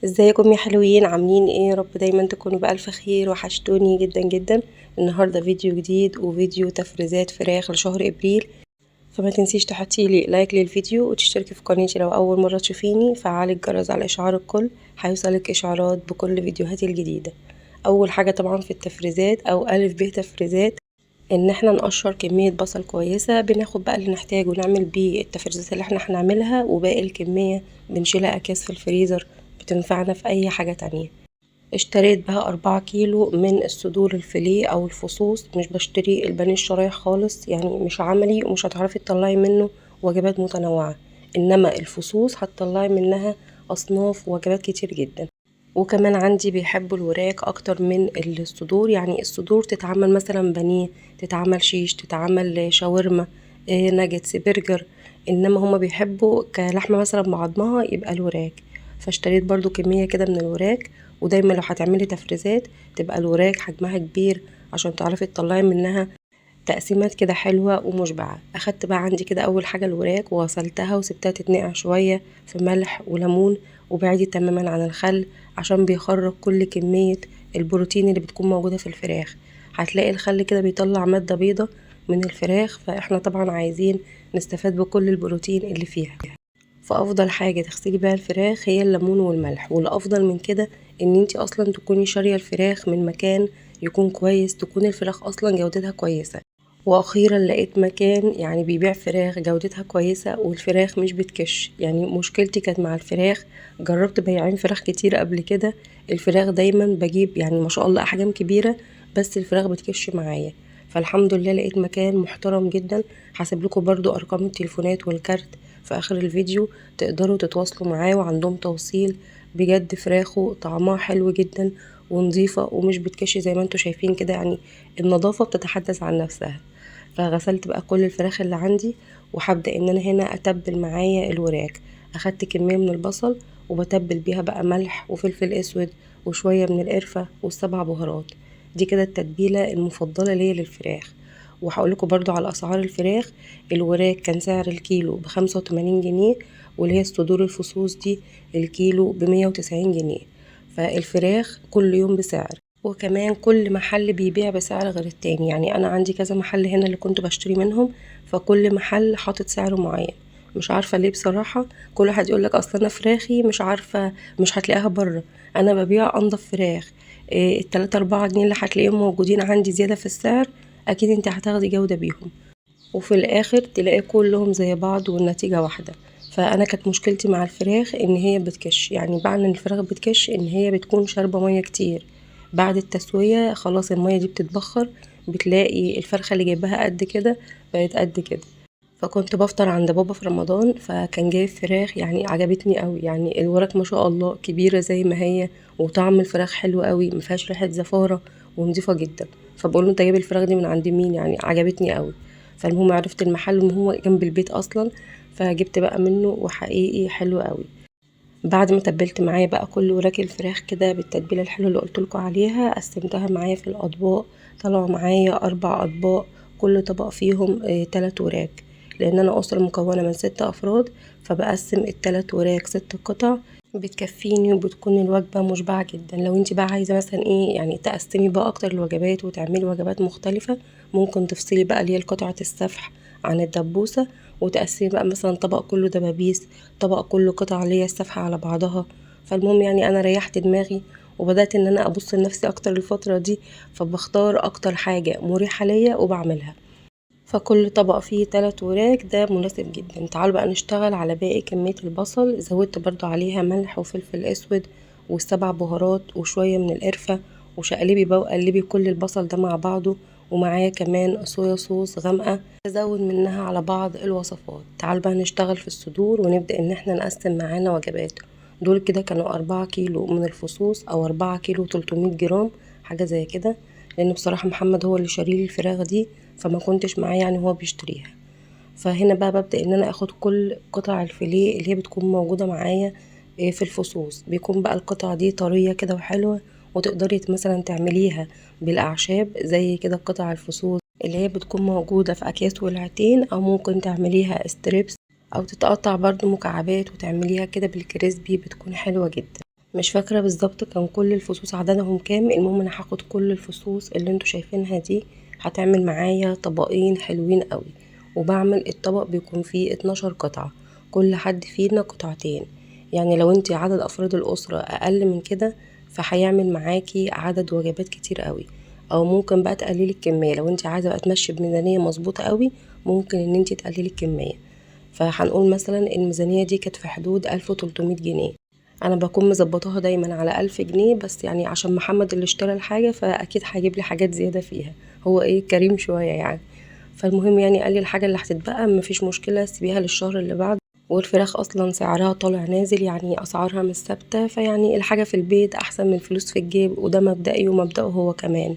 ازيكم يا حلوين؟ عاملين ايه؟ يا رب دايما تكونوا بألف خير. وحشتوني جدا جدا. النهارده فيديو جديد وفيديو تفريزات فراخ لشهر ابريل، فما تنسيش تحطي لي like للفيديو وتشتركي في قناتي لو اول مرة تشوفيني، فعلي الجرس على اشعار الكل هيوصلك اشعارات بكل فيديوهاتي الجديدة. اول حاجة طبعا في التفريزات او الف ب تفريزات ان احنا نقشر كمية بصل كويسة، بناخد بقى اللي نحتاجه نعمل بيه التفريزات اللي احنا هنعملها، وباقي الكمية بنشيلها اكياس في الفريزر بتنفعنا في اي حاجة تانية. اشتريت بقى 4 كيلو من الصدور الفيليه او الفصوص، مش بشتري البانيه الشرايح خالص، يعني مش عملي ومش هتعرفي تطلعي منه وجبات متنوعة، انما الفصوص هتطلعي منها اصناف ووجبات كتير جدا. وكمان عندي بيحبوا الوراك اكتر من الصدور، يعني الصدور تتعمل مثلا بانيه، تتعمل شيش، تتعمل شاورما، ناجتس، برجر، انما هما بيحبوا كلحمه مثلا بعضمها يبقى الوراك. فاشتريت برضو كمية كده من الوراك، ودايما لو هتعملي تفريزات تبقى الوراك حجمها كبير عشان تعرفي تطلعي منها تقسيمات كده حلوة ومشبعة. اخدت بقى عندي كده اول حاجة الوراك وغسلتها وسبتها تتنقع شوية في ملح وليمون، وبعدي تماما عن الخل عشان بيخرج كل كمية البروتين اللي بتكون موجودة في الفراخ. هتلاقي الخل كده بيطلع مادة بيضة من الفراخ، فاحنا طبعا عايزين نستفاد بكل البروتين اللي فيها. فافضل حاجة تغسلي بيها الفراخ هي الليمون والملح، والافضل من كده ان انتي اصلا تكوني شارية الفراخ من مكان يكون كويس، تكون الفراخ اصلا جودتها كويسة. واخيرا لقيت مكان بيبيع فراخ جودتها كويسة والفراخ مش بتكش. مشكلتي كانت مع الفراخ، جربت بياعين فراخ كتير قبل كده، الفراخ دايما بجيب ما شاء الله احجام كبيرة بس الفراخ بتكش معايا. فالحمد لله لقيت مكان محترم جدا، هسيب لكم برضو ارقام التليفونات والكارت في اخر الفيديو تقدروا تتواصلوا معاه، وعندهم توصيل. بجد فراخه طعمها حلو جدا ونظيفة ومش بتكش زي ما انتوا شايفين كده، النظافة بتتحدث عن نفسها. فغسلت بقى كل الفراخ اللي عندي، وهبدأ ان انا هنا اتبل معايا الوراك. اخدت كمية من البصل وبتبل بيها بقى ملح وفلفل اسود وشوية من القرفة والسبع بهارات. دي كده التتبيلة المفضلة ليا للفراخ. وهقول لكم برضو على اسعار الفراخ. الوراك كان سعر الكيلو ب85 جنيه، واللي هي الصدور الفصوص دي الكيلو ب190 جنيه. فالفراخ كل يوم بسعر، وكمان كل محل بيبيع بسعر غير التاني. انا عندي كذا محل هنا اللي كنت بشتري منهم، فكل محل حاطط سعر معين، مش عارفه ليه بصراحة. كل واحد يقول لك اصل انا فراخي مش عارفه مش هتلاقيها بره، انا ببيع انضف فراخ، التلاتة 4 جنيه اللي هتلاقيهم موجودين عندي زيادة في السعر اكيد انت هتاخدي جوده بيهم. وفي الاخر تلاقي كلهم زي بعض والنتيجة واحدة. فانا كانت مشكلتي مع الفراخ ان هي بتكش، بعد ان الفراخ بتكش ان هي بتكون شاربه مية كتير. بعد التسوية خلاص المية دي بتتبخر، بتلاقي الفرخه اللي جايباها قد كده بقت قد كده. فكنت بفطر عند بابا في رمضان، فكان جايب فراخ عجبتني قوي، الوراك ما شاء الله كبيرة زي ما هي، وطعم الفراخ حلو قوي، ما فيهاش ريحه زفاره ونظيفه جدا. فبقول له انت جايب الفراخ دي من عند مين؟ عجبتني قوي. فالمهم عرفت المحل ان هو جنب البيت اصلا، فجبت بقى منه وحقيقي حلو قوي. بعد ما تبلت معايا بقى كل وراك الفراخ كده بالتتبيله الحلوة اللي قلت لكم عليها، قسمتها معايا في الاطباق، طلعوا معايا 4 اطباق، كل طبق فيهم، 3 وراك، لان انا اسره مكونة من 6 افراد، فبقسم التلات وراك 6 قطع بتكفيني وبتكون الوجبة مشبعة جدا. لو انت بقى عايزه مثلا تقسمي بقى اكتر الوجبات وتعملي وجبات مختلفة، ممكن تفصلي بقى اللي هي قطعه السفح عن الدبوسه، وتقسمي بقى مثلا طبق كله دبابيس، طبق كله قطع اللي هي السفحه على بعضها. فالمهم انا ريحت دماغي وبدات ان انا ابص لنفسي اكتر الفترة دي، فبختار اكتر حاجة مريحه ليا وبعملها. فكل طبق فيه 3 وراك ده مناسب جدا. تعالوا بقى نشتغل على باقي كمية البصل. زودت برضو عليها ملح وفلفل اسود والسبع بهارات وشوية من القرفة، وشقلبي بقى وقلبي كل البصل ده مع بعضه، ومعايا كمان صويا صوص غامقة ازود منها على بعض الوصفات. تعالوا بقى نشتغل في الصدور ونبدأ ان احنا نقسم معانا وجبات. دول كده كانوا 4 كيلو من الفصوص او 4 كيلو 300 جرام حاجة زي كده، لان بصراحة محمد هو اللي شاري لي الفراخ دي فما كنتش معاه هو بيشتريها. فهنا بقى ببدأ ان انا اخد كل قطع الفيليه اللي هي بتكون موجودة معايا، في الفصوص. بيكون بقى القطع دي طرية كده وحلوة، وتقدري مثلا تعمليها بالاعشاب زي كده قطع الفصوص اللي هي بتكون موجودة في اكياس ولعتين، او ممكن تعمليها strips، او تتقطع برضو مكعبات وتعمليها كده بال crispy، بتكون حلوة جدا. مش فاكره بالظبط كان كل الفصوص عددهم كام. المهم انا هاخد كل الفصوص اللي انتوا شايفينها دي، هتعمل معايا طبقين حلوين قوي. وبعمل الطبق بيكون فيه 12 قطعه، كل حد فينا قطعتين. يعني لو انت عدد افراد الاسرة اقل من كده فهيعمل معاكي عدد وجبات كتير قوي، او ممكن بقى تقللي الكمية لو انت عايزه بقى تمشي بميزانيه مظبوطة قوي، ممكن ان انت تقللي الكمية. فهنقول مثلا الميزانية دي كانت في حدود 1300 جنيه، انا بكون مظبطاها دايما على 1000 جنيه، بس يعني عشان محمد اللي اشترى الحاجة فاكيد هيجيب لي حاجات زيادة فيها، هو ايه كريم شوية يعني. فالمهم يعني قال لي الحاجة اللي هتتبقى مفيش مشكلة سيبيها للشهر اللي بعد، والفراخ اصلا سعرها طالع نازل، يعني اسعارها مش ثابتة، فيعني الحاجة في البيت احسن من الفلوس في الجيب، وده مبدئي ومبدأه هو كمان.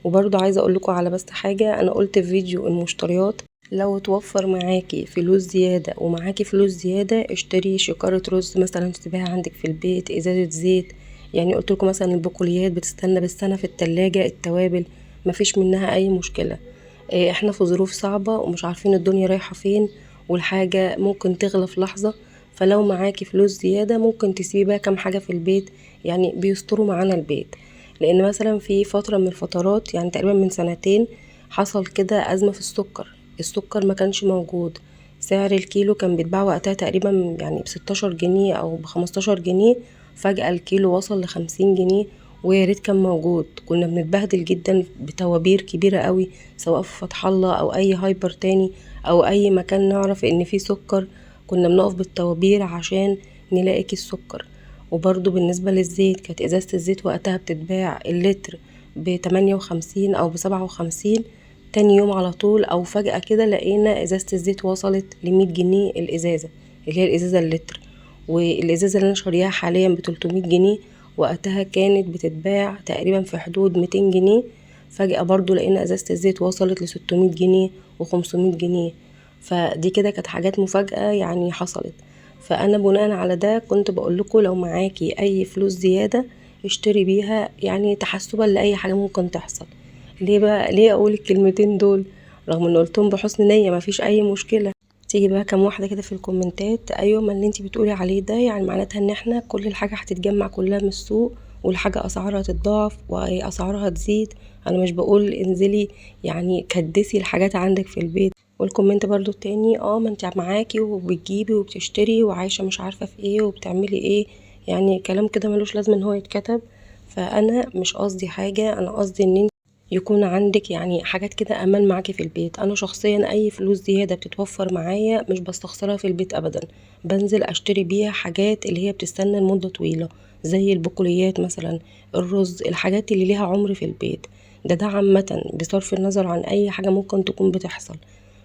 وبرضه عايزه اقول لكم على بس حاجة، انا قلت في فيديو المشتريات لو توفر معاكي فلوس زيادة ومعاكي فلوس زيادة اشتري شكاره رز مثلا تسيبيها عندك في البيت، ازازة زيت، يعني قلت لكم مثلا البقوليات بتستنى بالسنة في التلاجة، التوابل مفيش منها اي مشكلة. احنا في ظروف صعبة ومش عارفين الدنيا رايحة فين، والحاجة ممكن تغلى في لحظة، فلو معاكي فلوس زيادة ممكن تسيبي بقى كام حاجة في البيت، يعني بيستروا معانا البيت. لان مثلا في فترة من الفترات يعني تقريبا من سنتين حصل كده ازمة في السكر، السكر ما كانش موجود، سعر الكيلو كان بيتباع وقتها تقريبا يعني ب16 جنيه او ب15 جنيه، فجأة الكيلو وصل ل50 جنيه، ويا ريت كان موجود، كنا بنتبهدل جدا بتوابير كبيرة قوي سواء في فتح الله او اي هايبر تاني او اي مكان نعرف ان فيه سكر، كنا بنقف بالطوابير عشان نلاقي كيس سكر. وبرده بالنسبة للزيت كانت ازازة الزيت وقتها بتتباع اللتر ب58 او ب57، تاني يوم على طول او فجأة كده لقينا ازازة الزيت وصلت ل100 جنيه الازازة، اللي هي الازازة اللتر. والازازة اللي انا شاريها حاليا ب300 جنيه وقتها كانت بتتباع تقريبا في حدود 200 جنيه، فجأة برضو لقينا ازازة الزيت وصلت ل600 جنيه و500 جنيه. فدي كده كانت حاجات مفاجأة يعني حصلت. فأنا بناء على ده كنت بقول لكم لو معاكي أي فلوس زيادة اشتري بيها، يعني تحسبا لأي حاجة ممكن تحصل. ليه بقى ليه أقول الكلمتين دول رغم ان قلتهم بحسن نية مفيش أي مشكلة؟ تيجي بقى كام واحدة كده في الكومنتات، أيوة ما اللي انتي بتقولي عليه ده يعني معناتها ان احنا كل الحاجة هتتجمع كلها من السوق، والحاجة أسعارها تتضاعف وأسعارها تزيد. أنا مش بقول انزلي يعني كدسي الحاجات عندك في البيت. وال comment برضو التاني، ما انت معاكي وبتجيبي وبتشتري وعايشة مش عارفة في ايه وبتعملي ايه، يعني كلام كده ملوش لازمة ان هو يتكتب. فأنا مش قصدي حاجة، أنا قصدي ان انت يكون عندك يعني حاجات كده امان معاكي في البيت. انا شخصيا اي فلوس زيادة بتتوفر معايا مش بستخسرها في البيت ابدا، بنزل اشتري بيها حاجات اللي هي بتستنى لمدة طويلة، زي البقوليات مثلا، الرز، الحاجات اللي ليها عمر في البيت. ده عامة بصرف النظر عن اي حاجة ممكن تكون بتحصل.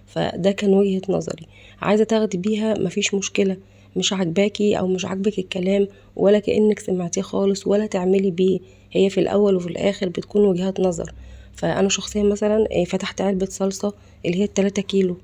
فده كان وجهة نظري، عايزة تاخدي بيها مفيش مشكلة، مش عاجباكي او مش عاجبك الكلام ولا كأنك سمعتيه خالص ولا تعملي بيه، هي في الاول وفي الاخر بتكون وجهات نظر. فانا شخصيا مثلا فتحت علبة صلصة اللي هي 3 كيلو،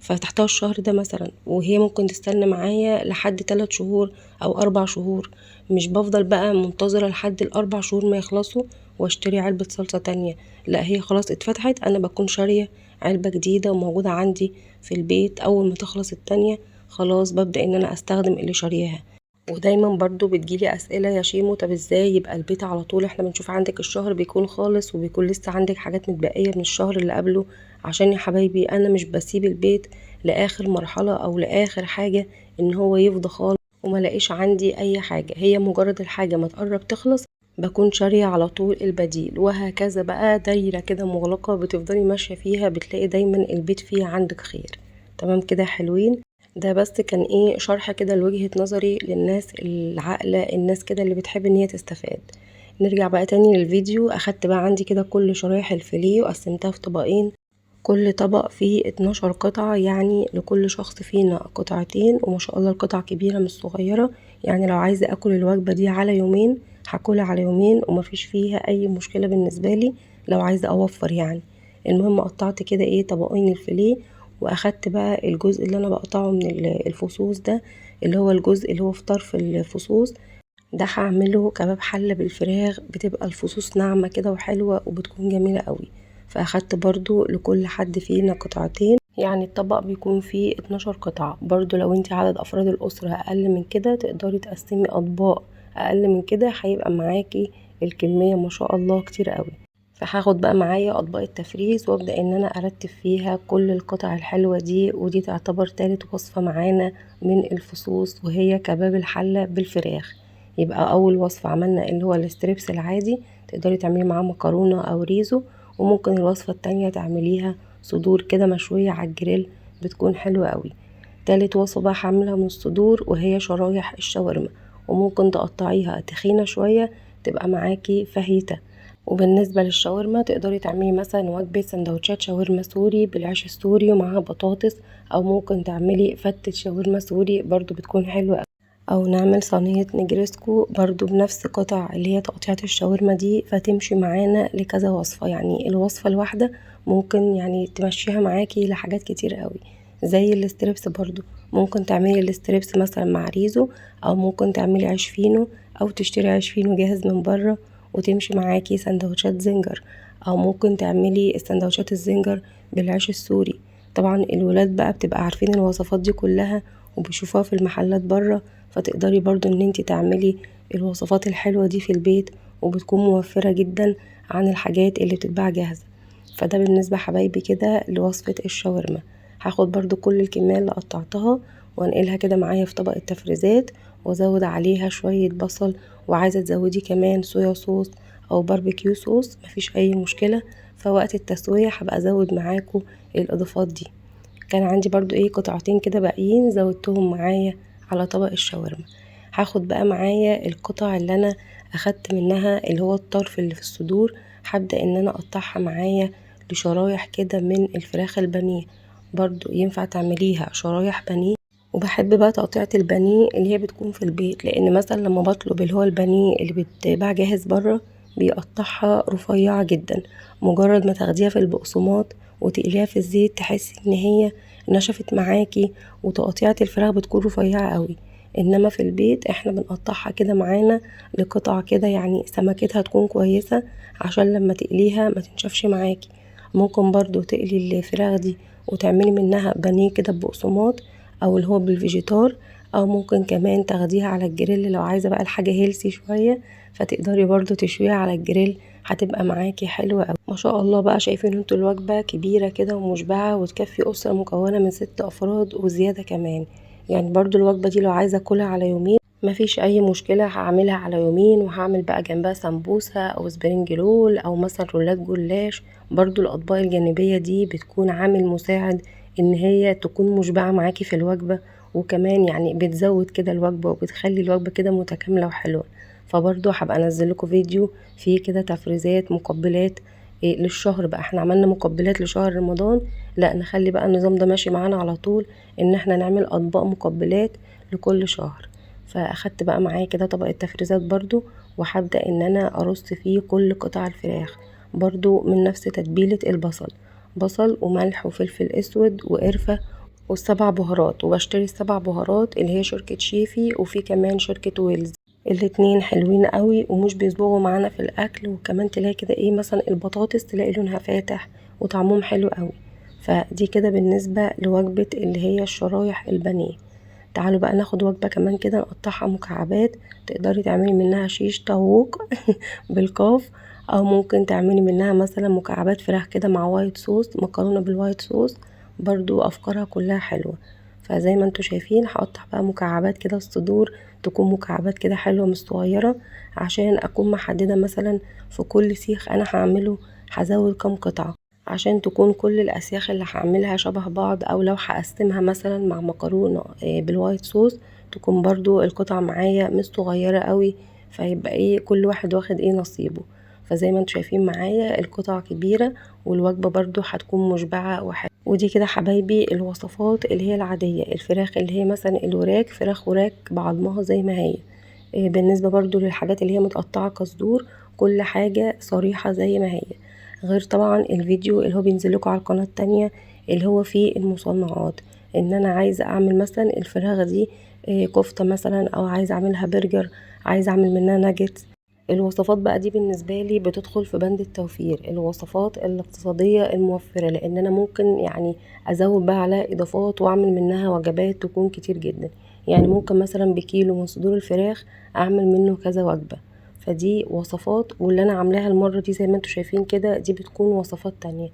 فتحتها الشهر ده مثلا، وهي ممكن تستنى معايا لحد 3 شهور او 4 شهور، مش بفضل بقى منتظرة لحد ال4 شهور ما يخلصوا واشتري علبة صلصة تانية، لا هي خلاص اتفتحت، انا بكون شارية علبة جديدة وموجودة عندي في البيت، اول ما تخلص التانية خلاص ببدأ ان انا استخدم اللي شارياها. ودايما برضو بتجيلي اسئلة يا شيمو، طب ازاي يبقى البيت على طول؟ احنا بنشوف عندك الشهر بيكون خالص وبيكون لسه عندك حاجات متبقية من الشهر اللي قبله. عشان يا حبايبي انا مش بسيب البيت لاخر مرحلة او لاخر حاجة ان هو يفضى خالص وما لاقيش عندي اي حاجة، هي مجرد الحاجة ما تقرب تخلص بكون شارية على طول البديل، وهكذا بقى دايرة كده مغلقة بتفضلي ماشية فيها، بتلاقي دايما البيت فيه عندك خير. تمام كده حلوين. ده بس كان ايه شرح كده لوجهة نظري للناس العاقلة، الناس كده اللي بتحب ان هي تستفاد. نرجع بقى تاني للفيديو. اخدت بقى عندي كده كل شرايح الفيليه وقسمتها في طبقين، كل طبق فيه 12 قطعة، يعني لكل شخص فينا قطعتين، وما شاء الله القطع كبيرة مش صغيرة، يعني لو عايزة اكل الوجبة دي على يومين هاكلها على يومين ومفيش فيها اي مشكلة بالنسبة لي لو عايزة اوفر يعني. المهم قطعت كده ايه طبقين الفيليه، واخدت بقى الجزء اللي انا بقطعه من الفصوص ده، اللي هو الجزء اللي هو في طرف الفصوص ده، هعمله كباب حلة بالفراخ، بتبقى الفصوص ناعمة كده وحلوة وبتكون جميلة قوي. فاخدت برضو لكل حد فينا قطعتين، يعني الطبق بيكون فيه 12 قطعة. برضو لو انت عدد افراد الاسرة اقل من كده تقدري تقسمي اطباق اقل من كده هيبقى معاكي الكمية ما شاء الله كتير قوي. فهاخد بقى معايا اطباق التفريز وابدا ان انا ارتب فيها كل القطع الحلوة دي. ودي تعتبر تالت وصفه معانا من الفصوص، وهي كباب الحلة بالفراخ. يبقى اول وصفه عملنا اللي هو ال strips العادي، تقدري تعملي معاه مكرونه او ريزو، وممكن الوصفة التانية تعمليها صدور كده مشوية على الجريل، بتكون حلوة قوي. تالت وصفه بقى هعملها من الصدور، وهي شرايح الشاورما، وممكن تقطعيها تخينة شوية تبقى معاكي فاهيتا. وبالنسبة للشاورما تقدري تعملي مثلا وجبة سندوتشات شاورما سوري بالعيش السوري ومعاها بطاطس، او ممكن تعملي فتة شاورما سوري برضو بتكون حلوة، او نعمل صينية نجرسكو برضو بنفس قطع اللي هي تقطيعة الشاورما دي، فتمشي معانا لكذا وصفة. يعني الوصفة الواحدة ممكن يعني تمشيها معاكي لحاجات كتير قوي. زي ال strips برضو ممكن تعملي ال strips مثلا مع ريزو، او ممكن تعملي عيش فينو، او تشتري عيش فينو جاهز من بره وتمشي معاكي سندوتشات زنجر، او ممكن تعملي السندوتشات الزنجر بالعيش السوري. طبعا الولاد بقى بتبقى عارفين الوصفات دي كلها وبيشوفوها في المحلات بره، فتقدري برضو ان انتي تعملي الوصفات الحلوة دي في البيت، وبتكون موفرة جدا عن الحاجات اللي بتتباع جاهزة. فده بالنسبة حبايبي كده لوصفة الشاورما. هاخد برضو كل الكمية اللي قطعتها وانقلها كده معايا في طبق التفريزات، وازود عليها شوية بصل، وعايزة تزودي كمان soya sauce او barbecue sauce مفيش اي مشكلة. فوقت التسوية هبقى ازود معاكم الاضافات دي. كان عندي برضو قطعتين كده باقيين زودتهم معايا على طبق الشاورما. هاخد بقى معايا القطع اللي انا اخدت منها اللي هو الطرف اللي في الصدور، هبدأ ان انا اقطعها معايا لشرايح كده من الفراخ البانيه. برضو ينفع تعمليها شرايح بانيه، وبحب بقى تقطيعة البانيه اللي هي بتكون في البيت، لان مثلا لما بطلب اللي هو البانيه اللي بيتباع جاهز بره بيقطعها رفيعة جدا، مجرد ما تاخديها في البقسماط وتقليها في الزيت تحسي ان هي نشفت معاكي، وتقطيعة الفراخ بتكون رفيعة قوي. انما في البيت احنا بنقطعها كده معانا لقطع كده، يعني سمكتها تكون كويسة عشان لما تقليها ما تنشفش معاكي. ممكن برضو تقلي الفراخ دي وتعملي منها بانيه كده ببقسماط او اللي هو بالفيجيتار، او ممكن كمان تاخديها على الجريل لو عايزة بقى الحاجة healthy شوية، فتقدري برضو تشويها على الجريل، هتبقى معاكي حلوة قوي ما شاء الله. بقى شايفين انتوا الوجبة كبيرة كده ومشبعة، وتكفي أسرة مكونة من 6 أفراد وزيادة كمان. يعني برضو الوجبة دي لو عايزة اكلها على يومين مفيش اي مشكلة، هعملها على يومين، وهعمل بقى جنبها سمبوسة او spring roll او مثلا رولات جلاش. برضو الاطباق الجانبية دي بتكون عامل مساعد ان هي تكون مشبعة معاكي في الوجبة، وكمان يعني بتزود كده الوجبة وبتخلي الوجبة كده متكاملة وحلوة. فبرضو هبقى انزل لكم فيديو فيه كده تفريزات مقبلات للشهر بقى. احنا عملنا مقبلات لشهر رمضان، لا نخلي بقى النظام ده ماشي معانا على طول، ان احنا نعمل اطباق مقبلات لكل شهر. فاخدت بقى معايا كده طبق التفريزات برضو، وهبدأ ان انا ارص فيه كل قطع الفراخ برضو من نفس تتبيلة البصل، بصل وملح وفلفل اسود وقرفة والسبع بهارات. وبشتري السبع بهارات اللي هي شركة شيفي، وفي كمان شركة ويلز، الاتنين حلوين قوي ومش بيصبغوا معانا في الاكل. وكمان تلاقي كده مثلا البطاطس تلاقي لونها فاتح وطعمهم حلو قوي. فدي كده بالنسبة لوجبة اللي هي الشرايح البانيه. تعالوا بقى ناخد وجبة كمان كده نقطعها مكعبات، تقدري تعملي منها شيش طاووق بالقاف، او ممكن تعملي منها مثلا مكعبات فراخ كده مع white sauce، مكرونة بال white sauce، برضو افكارها كلها حلوة. فزي ما انتوا شايفين هقطع بقى مكعبات كده الصدور، تكون مكعبات كده حلوة مش صغيرة، عشان اكون محددة مثلا في كل سيخ انا هعمله هزود كام قطعة، عشان تكون كل الاسياخ اللي هعملها شبه بعض، او لو هقسمها مثلا مع مكرونة بال white sauce تكون برضو القطع معايا مش صغيرة قوي، فيبقى كل واحد واخد نصيبه. فزي ما انتوا شايفين معايا القطع كبيرة، والوجبة برضو هتكون مشبعة وحلوة. ودي كده حبايبي الوصفات اللي هي العادية، الفراخ اللي هي مثلا الوراك، فراخ وراك بعضمها زي ما هي. بالنسبة برضو للحاجات اللي هي متقطعة كصدور، كل حاجة صريحة زي ما هي، غير طبعا الفيديو اللي هو بينزل لكم على القناة التانية اللي هو فيه المصنعات، ان انا عايزة اعمل مثلا الفراخ دي كفتة مثلا، او عايزة اعملها برجر، عايزة اعمل منها ناجتس. الوصفات بقى دي بالنسبة لي بتدخل في بند التوفير، الوصفات الاقتصادية الموفرة، لان انا ممكن يعني ازود بقى عليها اضافات واعمل منها وجبات تكون كتير جدا. يعني ممكن مثلا بكيلو من صدور الفراخ اعمل منه كذا وجبة. فدي وصفات، واللي انا عاملاها المرة دي زي ما انتوا شايفين كده دي بتكون وصفات تانية.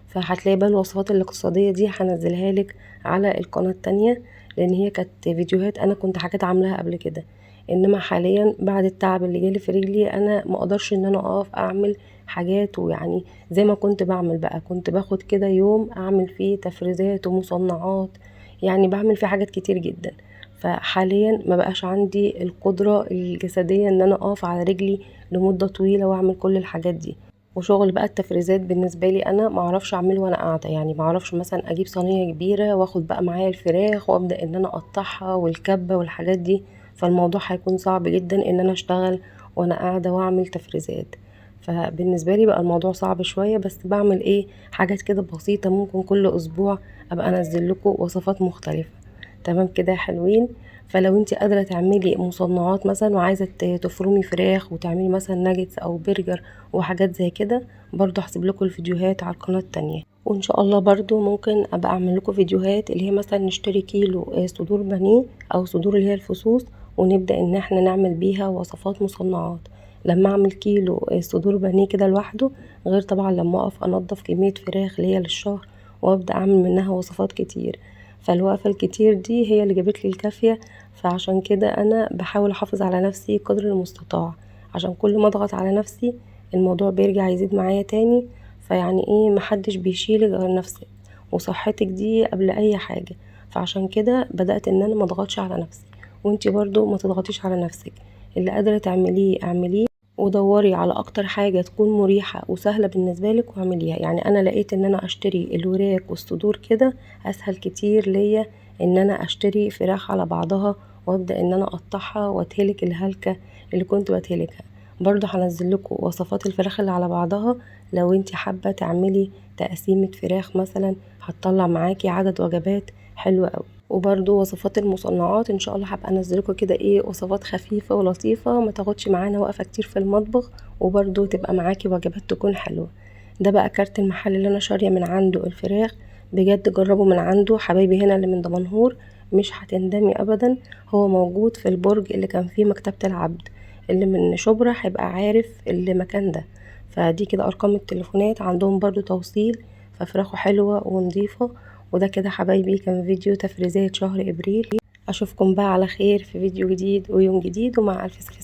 فهتلاقي بقى الوصفات الاقتصادية دي هنزلها لك على القناة التانية، لان هي كانت فيديوهات انا كنت حاجات عاملاها قبل كده. انما حاليا بعد التعب اللي جالي في رجلي انا ما اقدرش ان انا اقف اعمل حاجات، ويعني زي ما كنت بعمل بقى كنت باخد كده يوم اعمل فيه تفريزات ومصنعات، يعني بعمل فيه حاجات كتير جدا. فحاليا ما بقاش عندي القدرة الجسدية ان انا اقف على رجلي لمدة طويلة واعمل كل الحاجات دي. وشغل بقى التفريزات بالنسبة لي انا ما اعرفش اعمله وانا قاعدة، يعني ما اعرفش مثلا اجيب صينية كبيرة واخد بقى معايا الفراخ وابدا ان انا اقطعها والكبة والحاجات دي، فالموضوع هيكون صعب جدا ان انا اشتغل وانا قاعدة واعمل تفريزات. فبالنسبة لي بقى الموضوع صعب شوية، بس بعمل ايه حاجات كده بسيطة، ممكن كل اسبوع ابقى انزل لكم وصفات مختلفة. تمام كده يا حلوين. فلو انت قادرة تعملي مصنعات مثلا وعايزة تفرمي فراخ وتعملي مثلا ناجتس او برجر وحاجات زي كده، برضو هسيب لكم الفيديوهات على القناة التانية. وان شاء الله برضو ممكن ابقى اعمل لكم فيديوهات اللي هي مثلا نشتري كيلو صدور بانيه او صدور اللي هي الفصوص، ونبدأ ان احنا نعمل بيها وصفات مصنعات. لما اعمل كيلو صدور بانيه كده لوحده، غير طبعا لما اقف انضف كمية فراخ اللي هي للشهر وابدأ اعمل منها وصفات كتير. فالوقفة الكتير دي هي اللي جابت لي الكافية، فعشان كده انا بحاول احافظ على نفسي قدر المستطاع، عشان كل ما اضغط على نفسي الموضوع بيرجع يزيد معايا تاني. فيعني ايه، محدش بيشيل غير نفسك، وصحتك دي قبل اي حاجة. فعشان كده بدأت ان انا ما اضغطش على نفسي، وانتي برضو ما تضغطيش على نفسك، اللي قادرة تعمليه اعمليه، ودوري على اكتر حاجة تكون مريحة وسهلة بالنسبة لك واعمليها. يعني انا لقيت ان انا اشتري الوراك والصدور كده اسهل كتير ليا ان انا اشتري فراخ على بعضها وابدأ ان انا اقطعها واتهلك الهلكة اللي كنت بتهلكها. برضو هنزل لكم وصفات الفراخ اللي على بعضها لو انتي حابة تعملي تقسيمة فراخ مثلا، هتطلع معاكي عدد وجبات حلوة قوي. وبرضو وصفات المصنعات ان شاء الله هبقى انزل لكم كده ايه وصفات خفيفة ولطيفة ما تاخدش معانا وقفة كتير في المطبخ، وبرضو تبقى معاكي وجبات تكون حلوة. ده بقى كارت المحل اللي انا شارية من عنده الفراخ، بجد جربوا من عنده حبايبي هنا اللي من دمنهور، مش هتندمي ابدا. هو موجود في البرج اللي كان فيه مكتبة العبد، اللي من شبرا هيبقى عارف المكان ده. فدي كده ارقام التليفونات، عندهم برضو توصيل، ففراخه حلوة ونظيفة. وده كده حبايبي كان فيديو تفريزات شهر ابريل. اشوفكم بقى على خير في فيديو جديد ويوم جديد، ومع الف سلامة.